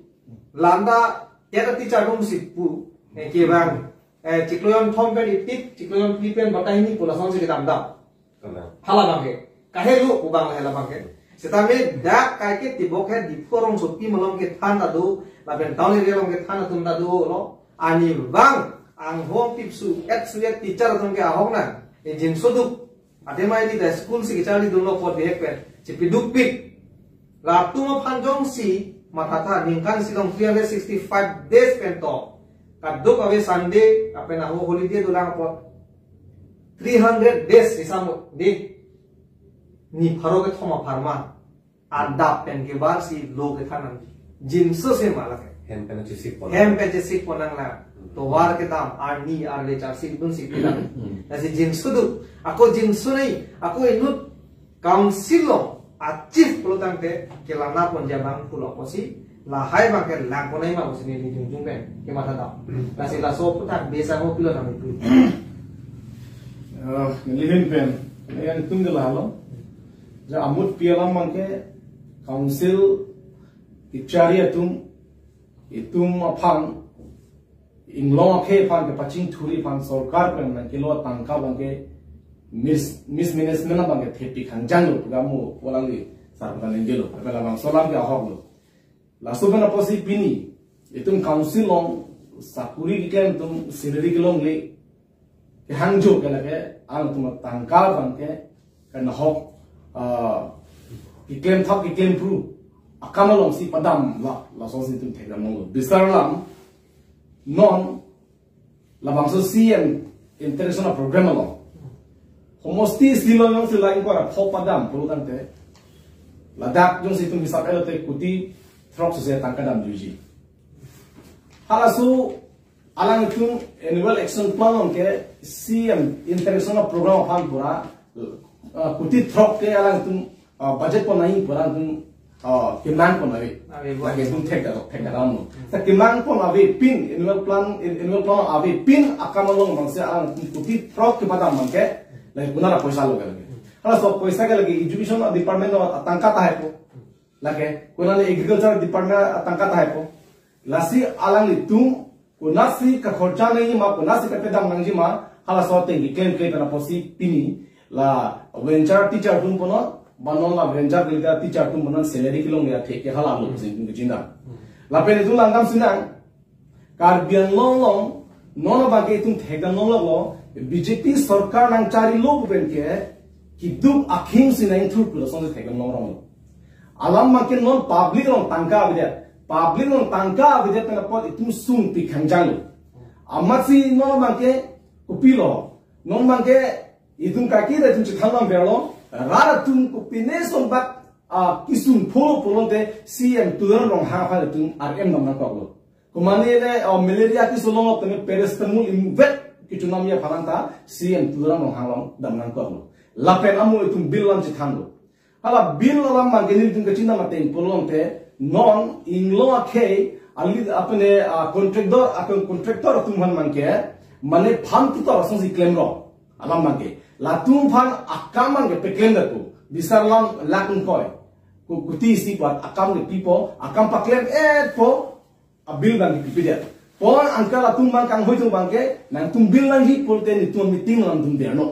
Landa tera teacher dom si pu. Eh, ke bang. Eh, chiklo jon thom pen itik, chiklo jon phli pen batai hini pu lasonsi kedam dam. Kalang. Hala abang ke. Kahelo pu abang hala abang ke. Setame dak kaike tibok he Diphu arongsopi malom kethan ta do, lapen town area along kethan atum ta dolo. Arnivang anghong pipsu et su et teacher atum ke ahok nang. E jinso duk. Athema ili ta school si kecharlidunlo apot bihek pen. Chepidukpik. Latum aphan jongsi mathatha ningkan isi along three hundred sixty-five days pen to. Kadokave Sunday, lapen aho holiday dolang apot. Three hundred days isi mo di. Ni pharo kethom apharman. Adap pen kebar si lo kethan nangji. Jinso si ma lake. Hem pen chesik pon. Hem pen chesik pon nang la. Hmm. Tovar kedam, arni, arle charsi dunsi kedam. Hmm. Lasi jinso duk. Ako jinso nai, ako inut council along a chief pulo tangte kelana ponji abang pulo pusi, lahai abang ke lang pon nangji ma pusi neli jongjong pen kematha dam. Lasi laso aputhak besa ho pilo nang itu. Eh, neli ahin pen, yang tung de lalo. Ja amut pi alam abang ke council kechari atum, itum aphan, inglong akhei aphan kepachingthurji aphan sorkar pen nangkelo tangka abang ke mis-, mismanagement abang ke thepi khangjang lo pu kamu alangli sar pen nangkelo. Lapen labangso alam ke ahok lo. Laso pen apotsi pini itum council along sakuri keklem atum salary kelongle kehangjo ke lake alangtum tangka abang ke kanahok, ah, keklem thap keklem phru akam alongsi padam la, lasonsi itum thekdam longlo. Bisar alam non labangso C E M international program along homosti isi along jongsi la ingkoi ra pho padam pulo tangte ladak jongsi itum hisap etlo te kuti throk sose tangka damjuiji. Halaso Alangtum annual action plan along ke C M interaction program aphan pura, uh, kuti throk ke alangtum, uh, budget pon nangji pura alangtum, uh, kemang pon ave. Ave, lake tum thek da, thek da ram no. Ta kemang pon avepin annual plan, annual plan avepin akam along bangsi alangtum kuti throk kepadam abang ke, lake konat apoisa lo ke lake. Halaso apoisa ke lake education department atangka tahai po. Lake, konat agriculture department atangka tahai po. Lasi alanglitum, konatsi kakhorcha nangji ma, konatsi kapedam nangji ma, halaso ateng keklem klem pen apotsi pini, la venture teacher atum punon, ba non la venture teacher atum punon salary kelongle athe ke hala lo pusi itum kachinidam. Lapen itum langdam sinang, Karbi Anglong along, non abang ke itum thekdam longlok lo, B J P sorkar nangcharilo pu pen ke, keduk akhing si nangthur pulo asonsi thekdam longrong lo. Alam abang ke non public along tangka avedet, public along tangka avedet pen apot itum sungpik hangjang lo. Amatsi non abang ke kopilo, non abang ke itum kaki ta itum chethan lam verlo, rat atum kopine son bak, ah, kesung pholo pulote C M Tuliram Ronghang aphan itum R M dam nangkok lo. Komane le, oh, malaria keso longlok tame paracetamol invet kechonam aphan ta C M Tuliram Ronghang along dam nangkok lo. Lapen amo itum bill alam chethan lo. Hala bill alam abang ke nelitum kachinidam ateng pulote non inglong akhei ali apne, ah, contractor, akam contractor atum aphan abang ke mane pham ketor asonsi klemrong. Alam abang ke latum aphan akam abang ke peklemdet po. Bisar alam lak ingkoi. Ku-, kuti isi pu akam kepi po, akam paklemet po, abill abang ke pipedet. Pon angka latum abang kanghoi atum abang ke, nangtum bill nangji pulote nelitum meeting alam atum derno.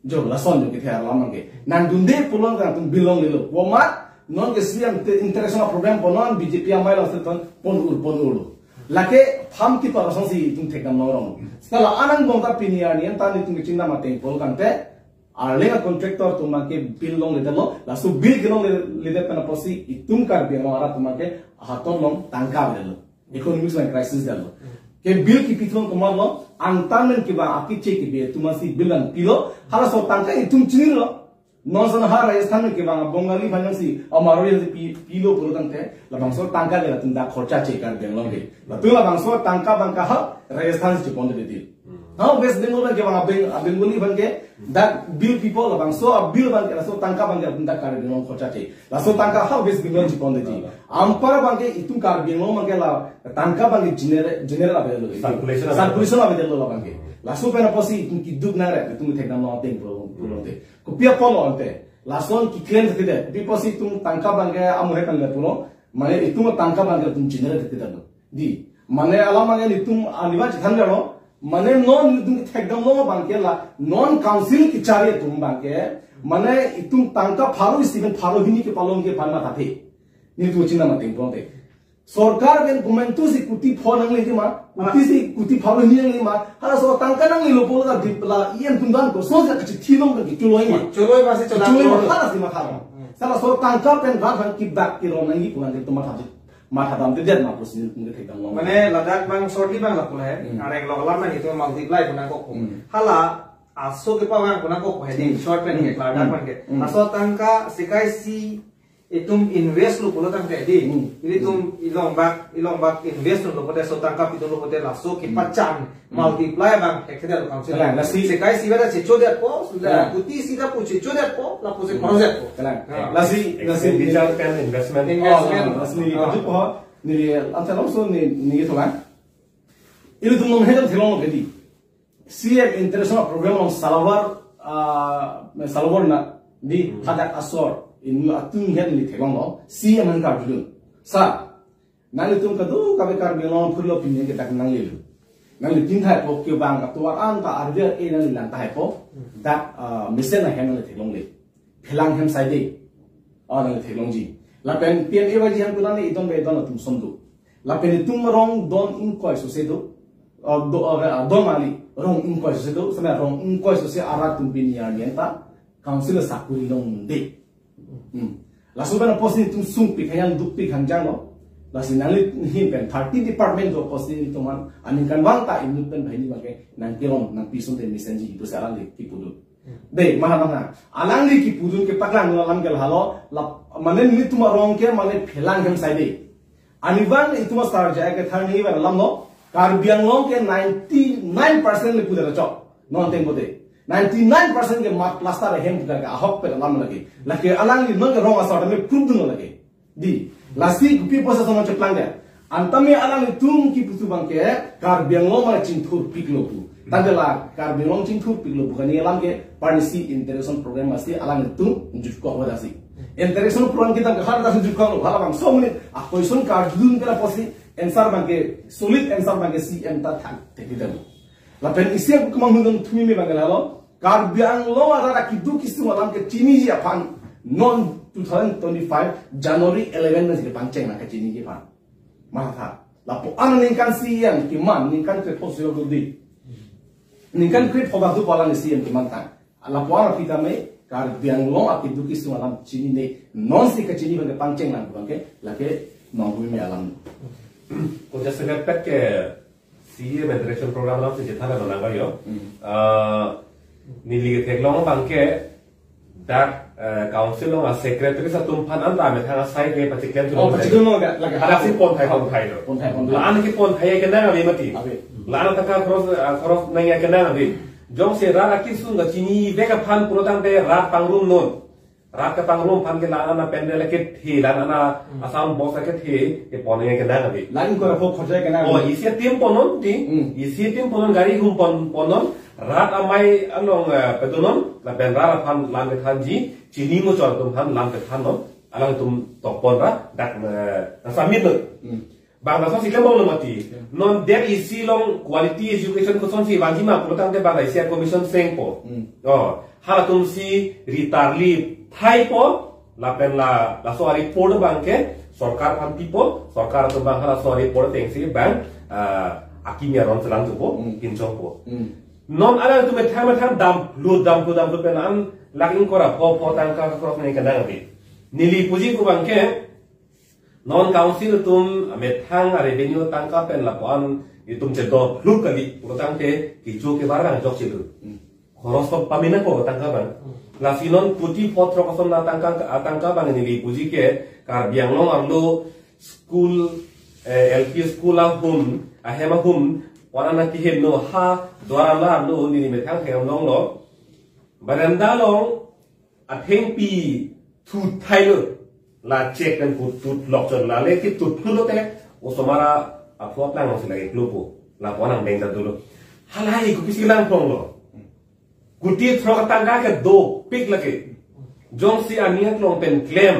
Jo, lason jo kethe alam abang ke. Nangdunde pulo nangtum bill longlelo. Komat, non ke C M te-, interaction program punon, B J P amei along si ton, pon ur, pon ur lo. Lake pham ketor asonsi itum thekdam longrong. Seta la anang bong ta pini arni an ta nelitum kachinidam ateng pulo tangte, arleng a contractor atum abang ke bill longledetlo, laso bill kelongledet pen apotsi itum Karbi Anglong arat atum abang ke ahaton along tangka avedet lo. Economics along crisis det lo. Ke bill kipithulang komat lo, angtan men kevang akeche kebe atum aphansi bill nangpilo, halaso tangka itum chinilo. Non son ha Rajasthan men kevang Bengali aphan jongsi, o Marwari aphansi pi-, pilo pulo tangte, labangso tangka ke latum dak khorcha che Karbi Anglong ke. Latum labangso tangka abang ke ha Rajasthan si chepondedet. Ha West Bengal abang kevang Beng-, Bengali aphan ke, dak bill pipo labangso, a bill abang ke laso tangka abang ke latum dak Karbi Anglong khorcha che. Laso tangka ha West Bengal chepondetji. Anpar abang ke itum Karbi Anglong abang ke la tangka abang ke general, general avedet lo. Circulation avedet lo. Circulation avedet lo la abang ke. Laso pen apotsi itum keduk nangret, itum thekdam long ateng pulo, pulote. Kopi apotlo ante. Lason keklem thekthe det. Kopi apotsi itum tangka abang ke amohe kan le pulo. Mane itum tangka abang ke itum general thekthe det lo. Dei. Mane alam abang ke itum arnivan chethan lo. Mane non itum thekdam long abang ke la. Non council kechari atum abang ke. Mane itum tangka pharo isi pen pharo hini kepalong ke aphan mathathe. Nelitum chinidam ateng pulote. Sorkar pen komantu si kuti pho nangleji ma, kuti si kuti pharo hini nangleji ma, halaso tangka nanglelo pulo ta dip la E M atum dan koson si kachithi long kan kecholoi ma. Choloi ma si cholang choloi ma choloi. Hala si matha. Hmm. Halaso tangka pen rat aphan kibak kiron nangji pu nangtum matha, mathadamdedet ma pusi nelitum kethekdam long. Mane ladak abang sordi abang lapu he, hmm, areng lok alam nangji itum multiply pu nangkok. Hmm. Hala aso kepavang pu nangkok he di, hmm, short pen ke, hmm, ladak, hmm, abang ke. Hmm. Laso tangka sekai si itum invest lo pulo tangte di. Hmm. Ilitum, hmm, ilongbak, ilongbak invest lo pulote, laso tangka pidunlo pulote laso, hmm, kepachan, hmm, multiply abang thekthe detlo council. Kalang, lasi. Sekai si beda chechodet po, sudah, kalang, kuti si lapu chechodet po, lapu si, hmm, project po. Kalang. Ya. Lasi, lasi. Expenditure pen investment. Investment. Oh, lasi ni, ah, kajuk po, ni, ante langsung ni, ni itu kan. Ilitum non hedam thelong ke di. C M International Program along Salawar, ah, Salawar na di, hmm, hadak asor, in atum hen neli theklonglo, C M nangkarjudun. Sir, nanglitum kadokave Karbi Anglong phurlo pini ke dak nanglelo. Nangli tin thai po kevang atovar an ta arve e nangli lang tahai po, hmm, dak, ah, mesen ahem nangli theklongle. Phelang hem saide. Oh, nangli theklongji. Lapen P M A Y G hem kunani idon be idon atum som do. Lapen itum rong don ingkoi sose do. Oh, do, oh, ah, don mali. Rong ingkoi sose do. Sampai rong ingkoi sose arat atum pini arni an ta council sakuri longde. Hmm. Laso pen apotsi itum sungpik hanyang dukpik hangjang lo. Lasi nangli hin pen thirty department do apotsi itum an aningkanvang ta inut pen banghini abang ke nangkelong nangpi sonte mesenji itum si alam le kipudun. Dei, maha maha. Alangli kipudun kepaklang alam ke lahelo, la, mane nelitum arong ke mane phelang hem saide. Arnivan itum asar jaya kethar ni ivan alam lo, Karbi Anglong ke ninety nine percent le puder chok. Non teng bote. Ninety nine percent ke mat plaster hem puder ke ahok pe alam lagi. Lake alangli non ke rong asar me prudun lagi. Di. Lasi kopi pusi ason cheplang dia. Antame alanglitum kipu tu abang ke Karbi Anglong ma chingthur piklo pu. Tangte la Karbi Anglong chingthur piklo pu kani alam ke parnisi interaction program masi alanglitum jutkok wadasi. Interaction program kita ke hal dasi jutkok lo, hala bang so mini a question kardun kena pusi answer abang ke solid answer abang ke C M ta thang te kita lo. Lapen isi aku kemang hundun thumi me abang ke lalo. Karbi Anglong arat keduk kesung alam kechiniji aphan non two thousand twenty-five January eleven na si pangcheng na kechiniji aphan. Matha. Lapu-an ningkan isi an keman, ningkan krepho suyok dudi. Ningkan krepho badu palan isi an keman tang. Lapu-an aphi tame Karbi Anglong akeduk kesung alam chinine, non si kechini abang ke pangcheng lang abang ke, lake nong hui me alam. Ko jasa pet ke C M interaction program alam si chethan na nang yo. Hmm. Ah, neli ketheklong abang ke dak, eh, council along a secretary atum aphan anta methang asai ke pachiklem Oh, tu pachiklem lo ga, lagi ada si pon thai, pon thai lo. Pon thai, pon thai. La-an ke pon thai ke nang ave mati. Ave. La-an tangka cross, ah, cross nang ya ke nang ave. Jongsi rat akesung kachini vek aphan pura tangte rat pangrum non. Rat kepangrum aphan ke la-an a pandal kethe, la-an a Hmm. a sound box kethe, ke pon nang ke nang ave. Lain ko rapo khorja ke nang Oh, ave. Isi tim pon non di. Hmm. Isi tim pon non, gari hum pon, pon non. Rat amei along, eh, pedonon, lapen rat aphan lam kethanji, chini muchot atum aphan lam kethan non, alangtum tok pon ra, dak, eh, na submit non. Hmm. Bang laso si klem bom lo mati. Hmm. Non der isi along quality education kosonsi vangji ma pulo tangte bang isi a commission sengpo. Hmm. Oh, halatum si ritarli thaipo, lapen la, laso a report abang ke sorkar aphan pipo, sorkar atum abang halaso a report atengsi abang, ah, akimi aron selang tupo, Hmm. kinchongpo. Hmm. Non alangtum methang methang damphlu, damphlu, damphlu pen an lak ingkoi ra pho, pho tangka cross nang ke nang ave. Neli puji ko abang ke, non council atum methang a revenue tangka pen lapu-an itum chedo luk kali, pulo tangte kecho kebar abang jok chelu. Hmm. Khoros pamina ko tangka abang. Hmm. Lasi non kuti pho throk ason na tangka, a tangka abang neli puji ke Karbi Anglong arlo school, eh, L P school ahum, ahem ahum, wana na kihem no ha, dwar ala arlo neli methang hem long lo. Baranda along athengpi thu thailo. La chek pen pu tut lok chot la le ki tut thu lote osomar aphu aplang si lagi klupo. Lapu-an nang beng ta dolo. Halahai kopisi lang phong lo. Kuti throk tangka ke dopik lake. Jongsi aning aklong pen klem.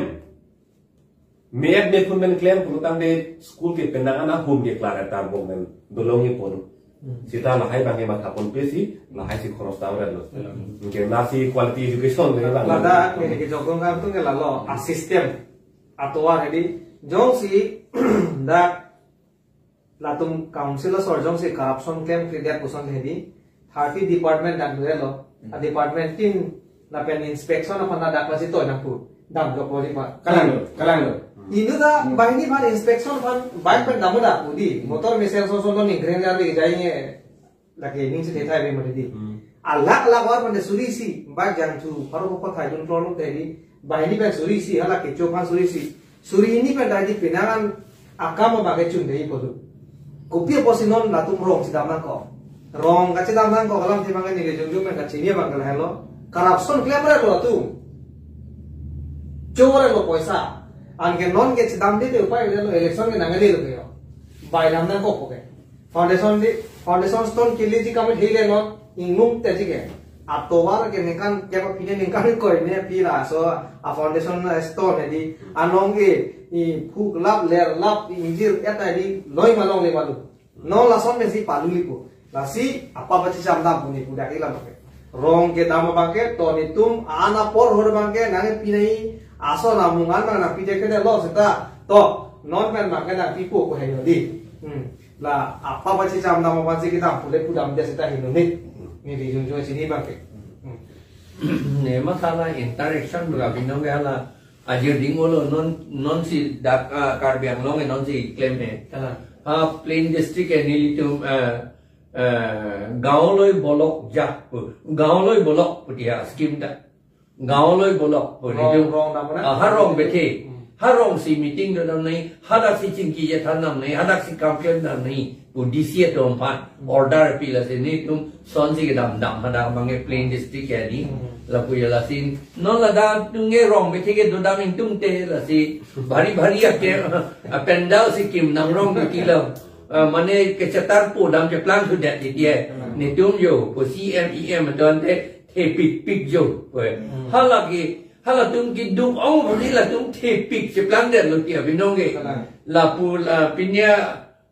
Me-et mephun pen klem pulo tangte school ke penang ana hum ke klar etar bom pen dolong ni pon. Hmm. Seta lahai abang ke matha ponpe si, lahai si khoros ta urat lo. Hmm. Ke na si quality education ke abang. Lada, ini ke jokong kan tu ke lalo, a system, atovar hedi, jongsi, dak, latum council asor jongsi corruption claim kri det koson hedi, thirty department dak dure lo, a department tin, lapen inspection aphan dak lasi toy nangpu, dam jok lo di pa. Kalang lo, kalang lo. Inut ta Hmm. banghini aphan inspection aphan bike pen dam dak pu di, motor mesen so so lo ning kren gar di jai nge, lake ning si thai thai be mari di. Hmm. Alak alak war pen suri isi, bike jangthu, pharo ko thai dun throk lo te di, banghini pen suri isi, hala kecho aphan suri isi. Suri hini pen dai di penang an akam abang ke chun dei podo. Kopi apotsi non latum rong chedam nangkok. Rong kachedam nangkok alam si abang ke neli jongjong pen kachini abang ke lahelo. Corruption claim re lo latum. Chore lo poisa. Anke non ke chedam dei te upai le lo election ke nang le lo ke yo. Bai dam nangkok ko ke. Foundation di, foundation stone keleji kami hile non, ingnung te ji ke. Atovar ke ningkan, ke pa pine ningkan koi ne pi laso, a foundation stone di, anong e, i phuk lap, ler lap, ingjir, et di, loi malong le malu. Non lason me si palu lipo. Lasi, apa bachi cham dam puni pudak ilam ke. Rong ke dam abang ke, to netum, ana por hor abang ke, nang pinai, aso namung an nang pide ke de lo seta, to, non pen abang ke nang pipo ko heyo di. Hmm. La, apa bachi cham dam, apa si kedam, pule pudam dia seta hinu ni. Ni di jung jung chini abang ke. Hmm. Ne ma hala interaction bra binong ke hala ajir ding olo non, non si dak, ah, Karbi Anglong non si claim he. Hala. Ha plain district ke nelitum, eh, eh, gaonloi bolok jak pu. Gaonloi bolok pu dia scheme ta. Gaonloi bolok pu Rong, nelitum. Rong dam na? Ah, ha rong bethe. Hmm. Ha rong si meeting do dam nai, hadak si chingki jethan dam nai, hadak si kam klem dam nai. pu D C atum aphan order pi, lasi netum sonsi kedam dam hadak abang ke plain district ke di. Hmm. Lapu ya lasi non ladak atum ke rong bethe ke dodam ingtung te, lasi bhari bhari ake apendal si kim nang rong duti lo. Ah, mane kechetar pu dam cheplang sudet di dia. Hmm. Netum jo pu C M E M atum te thepik pik jo. Hmm. Halake halatum keduk ong bhari latum thepik cheplang det lo ti abinong ke. Kalang. Lapu la pini a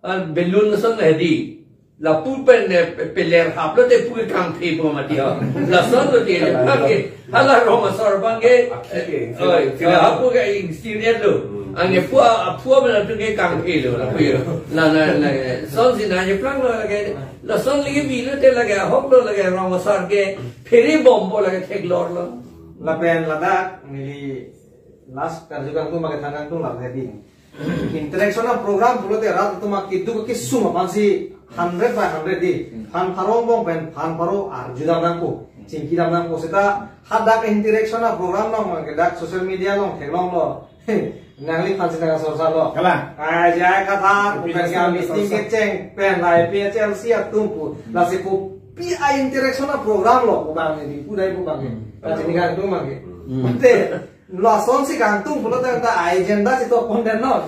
ah, balloon lason hedi. Lapu pen, eh, pe-, peler hap lote pu kangphe pu mati ha. Lason lote, eh, bang ke, hala rong asor bang ke, eh, oi, eh, hapu ke exterior lo. Hmm. Anke pu a, pu a bela tu ke kangphe lo, lapu yo. La, la, la, sonsi nangcheplang lo lake, lason lake bi lote lake, ahok lo lake rong asor ke, phere bompo lake theklor lo. Lapen ladak, neli last karju kangtung, make thang kangtung la hedi. Interaction a-program pulote rat atum akeduk kesung aphansi hundred by hundred di. Hmm. Phan pharo angbong pen phan pharo arju dam nangpo, chingki dam nangpo. Seta hadak interaction a-program along ke dak social media along theklong lo. Nangliphansi nangkasorsa lo. Kalang. Ajai katha, pu pen ke meeting kecheng pen la A P H L C atum pu. Lasi kopi a-interaction a-program lo, pu bang ni, pu dai pu bang ni. Hmm. Lasi ni kangtung bang ke. Hmm. Te, lasonsi kangtung pulote ta agenda si to pon den non.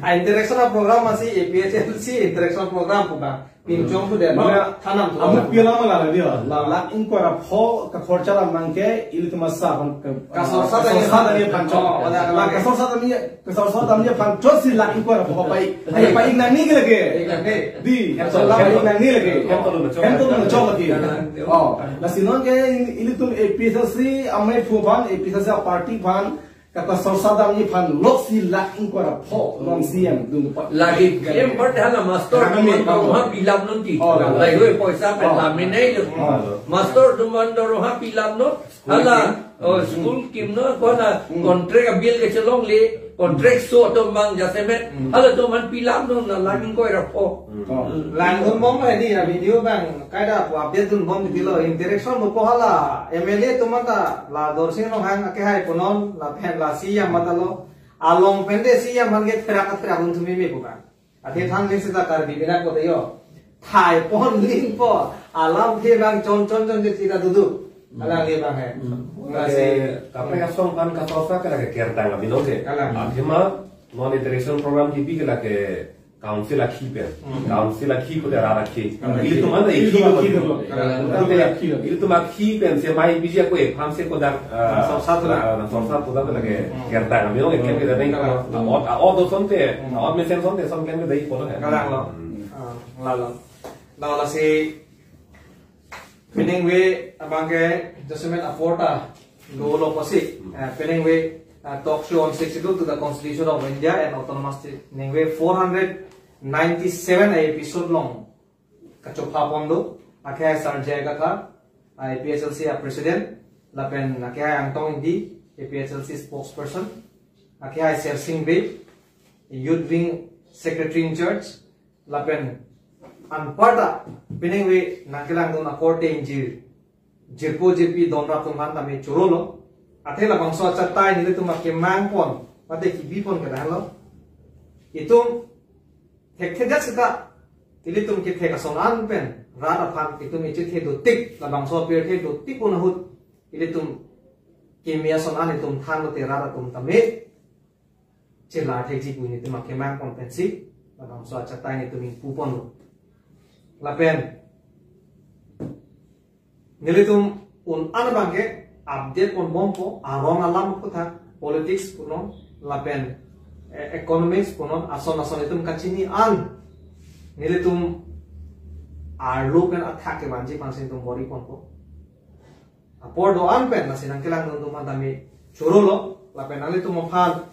A-interaction a-program masi A P H L C interaction program pu bang. Pinchong pu den non. Mane, thanam tu. Amu pila ma la dia. La. Lakh ingkoi ra pho kakhorcha lam nang ke ilitum asap ke, kasorsa ta kasorsa ta ni phanchot. Oh, ada. La kasorsa ta ni, kasorsa ta ni phanchot si lakh ingkoi ra pho pai. Ai pai ik nangji ke lake. Ik nangji. Di, hem to la pai ik nangji lake. Hem to lo chok. Hem to lo chok lake. Oh, lasi non ke ilitum A P H L C amei phu aphan, A P H L C party aphan, kata sorsa damji aphan loksi lakh ingkoi ra pho non C M dun pa. Lake hem ber hala master atum aphan dorma pilap non ti. Oh, lake hoi poisa pen lam ni nai lo. Oh. Master atum aphan dorma pilap non. Hala, oh, school kim non, ko hala contract a-bill kechelongle, contract so atum bang jasemet. Hmm. Halatum aphan pilap non la lakh ingkoi ra pho. Hmm. Oh. Langdun bom hedi a-video bang, kaida pu update dun bom di lo, interaction lo ko hala M L A atum ta la Dorsing Ronghang akehai punon, lapen la C M ta lo. Along pen de C M aphan ke therak therak un thumi me pu bang. Athe than ling seta Karbi Binak ko de yo. Thai pon ling po. Alam the bang chon chon chon je sita dudu. Alang le bang hai. Hmm. Lasi kaprek asong aphan kasorsa ke lake kertang abinong ke. Kalang. Athema non interaction program kipi ke lake council akhi pen. Hmm. Council akhi pu de rat akhi. Hmm. Ilitum an de ilitum akhi pen. Ilitum akhi pen. Ilitum akhi pen se mai biji ako ephan se kodak, ah, sorsa tu la. Ah, sorsa tu la lake kertang abinong ke klem ke dei. Kalang. Ot, ot do sonte, ot mesen sonte, son klem ke dei pu lo. Kalang lo. Hmm. Ah, lalo. Lalo si peningve abang ke jasemet apor ta dolo pusi. Hmm. Ah, peningve, ah, talk show on Sixth Schedule to the Constitution of India and Autonomous State. Ningve four hundred ninety-seven a-episode along kachopha pon do, akehai Sarjai Kathar, A P H L C a-president, lapen akehai Angtong Ingti, A P H L C spokesperson, akehai Sersing Bey, Youth Wing Secretary in charge, lapen anparta peningve nangkelangdun akorte ingjir jirpo jirpi donrap atum aphan tame chorolo. Athe labangso achatai nelitum akemang pon mate kibi pon kedahlo. Itum thekthedet seta ilitum kethek ason an pen rat aphan itum echethe dotik, labangso apirthe dotik un ahut ilitum keme ason an itum than lote rat atum tame chela thekji pu nelitum akemang pon pensi labangso achatai nelitum ingpu ponlo. Lapen nelitum un an abang ke update pon bompo, arong alam aphuthak, politics punon, lapen, eh, economics punon, ason ason itum kachini an nelitum arlo pen athak kevanji aphansi itum bor-i ponpo. Apor do-an pen lasi nangkelangdun atum aphan tame chorolo, lapen nanglitum aphan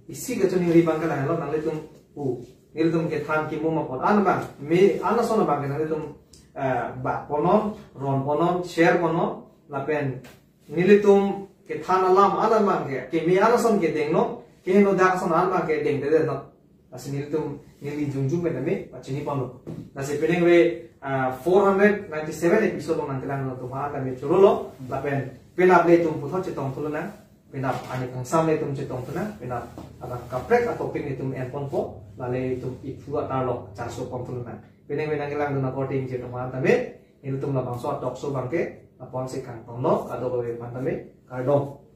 isi kachiningri abang ke lahelo, nanglitum pu, nelitum kethan kimum apot an abang, me an ason abang ke nanglitum, eh, bat ponnon, ron ponnon, share ponnon, lapen nelitum kethan alam an abang ke keme an ason ke dengnon, kehingno dak ason an abang ke dengdedetnon. Lasi nelitum neli jongjong pen tame pachini ponlo. Lasi peningve, ah, four hundred ninety-seven episode along nangkelangdun atum aphan tame chorolo, lapen penap le itum puthot chetong thu lonang, penap ani kangsam le itum chetong thunang, penap abang kaprek atopic nelitum en ponpo, lale itum iphu atarlo charso pon thu lonang. Penang penang kelang dun akorte ingjir atum aphan tame, ilitum labangso talk show abangke lapu-an si kangtong non, kadokave aphan tame kardom.